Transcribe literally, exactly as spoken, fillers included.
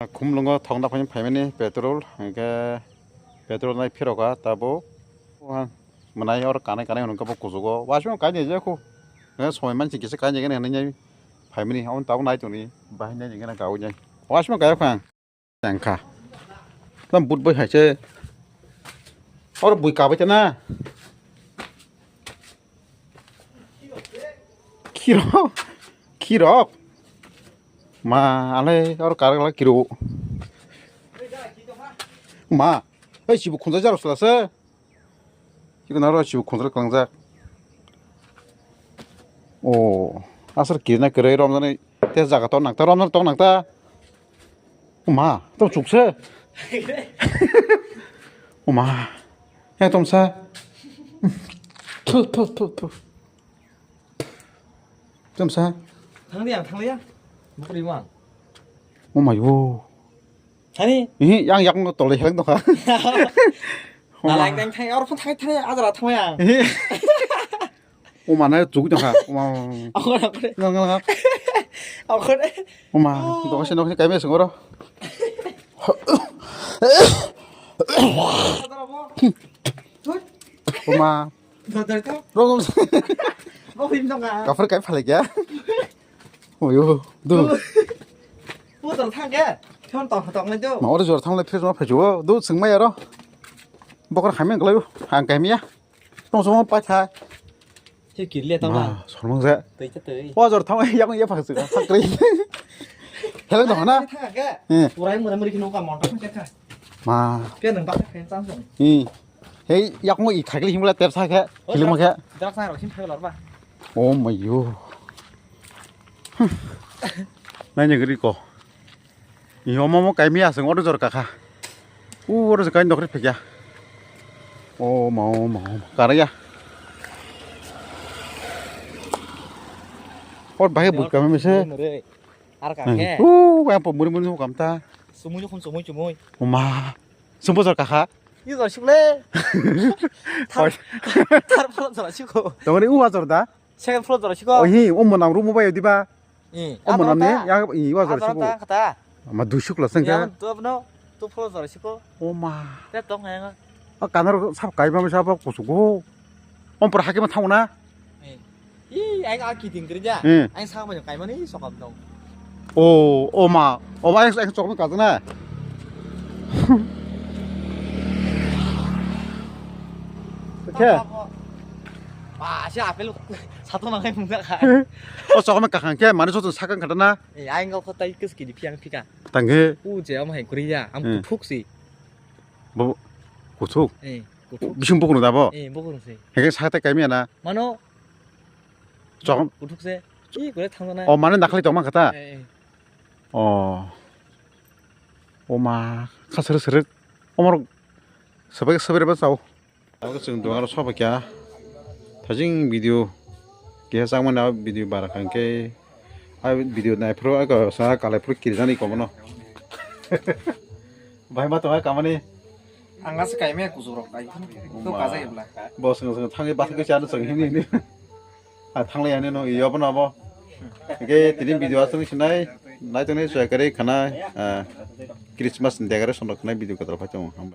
Khumlungo thokna phai phaimani petrol, hwnkhe petrol nai phirokha tabuk. Mwnai oro kanai kanai hwnwi khe bo kuchugo. Wasima kainwi je khu. Hwnkhe somoi mansi kisa kainwi gana hwnwi phaimani. Omo tabuk nai tongni. Bahai nai gana gaui nai. Wasima kaya phang. Tangkha. Tam but bai hai se. Oro bui kabai tana. Khirok. Khirok. Ma, ale oro kar kala kiro. Ma, ei sibu khunjai jaro sala se. Chikon aro sibu khunjai klangjak. O, asar kirna kirai romjani te jaga to nangta romjani to nangta. Oma, to chukse. Oma. He tomsa. Thu, thu, thu, thu. Tomsa. Thang dia, thang dia. Bukri mang. Oh my god. Thani. Ihi, yang yak no tole heleng tokha. Nalai tang thai, or phun thai thai, adra thang yang. Ihi. Oma na chuk tokha. Oma. Akore, akore. Ngal ngal ngal. Akore. Oma, oh. Dokse nokse kaime sengoro. Oma. Dodor to. Rong. Bo him dong ah. Kafir kai phale kya? Oyo, du. Putar thang ke. Thon tong tong le do. Ma oro jor thang le phir ma phajo. Du sing mai aro. Bokor khaimeng glai. Ang kaimia. Tong song pa tha. He kirle tong ma, na. Sormong je. Tei cha tei. O jor thang yang ya phak sing. Phak kri. Heleng dong na. Thang ke. Eh. Urai murai muri kino ka mon tong ke ka. Ma. Ke nang ba ka khen chang song. Hmm. Hei, yakmo i thakli himla tep sa khe, oh, kilim khe. Drak sa rok sim thaklar ba. Oh my yo. Nai ne gri ko. Yo mo mo kai mi aseng odo jor kakha. U odo kai nokri phekya. Oh ma, oh ma, oh ma. Karya. Or bahai bul kami mise. Ar ka khe. U wa po muri muri kam ta. Sumui khum sumui sumui. Oh ma. Sumbo jor kakha. Ni jor sik le. Thar, thar floor jor sik ko. Tongri u wa jor da? Second floor jor sik ko. Oh hi, o monam room bai diba? Eh, o monam ni, ya, i wa jor sik ko. Kata. Ma dui suk la sengka. Ya, tu no, tu floor jor sik ko. O ma. Te tong ya. A kanar sab kai ba sab ko su go. Om por hakima thang na. Eh. Ih, aing a kiting kri ja. Hmm. Aing sa bai kaimani sokam dong. Oh, oh ma. Oh ma, aing, aing sokam kajna. Khe? Ba, si apel sato nang kai mungka kha. Oh, sokam kakhang khe, mani soto sakang khatana. Eh, aing gok khotai kis kidi phiang phika. Tanghe. U je am hai kri ja, am hmm. Kuthuk si. Bo, kuthuk? Eh, kuthuk. Bising bukrung da bo? Eh, bukrung si. Heke sa tai kaimia na? Mano, chok. Kuthuk se. Ih, kore thang na. Oh, mane dakhli tongma kha ta? Eh, eh. Oh. Oh ma, kha sere sere. Omor sabai sabai ba sao. Abo chwng dugan ro soba kya. Thajing video. Khe changmani abo video bara khan khe. A video nai phuru aka sa kalai phuru kirjani komono. Bai ma tongma kamani. Ang asa kaimaya kuchuk rok kai. To kajai bla. Bo sung sung thangwi bathang khe chana sung hini hini. A thanglai ani no iyo bono abo. Hingke tini video asung sinai. Nai tongnai chwai kari khana. Ah, Christmas ni decoration rok khana video kotor phai tongo.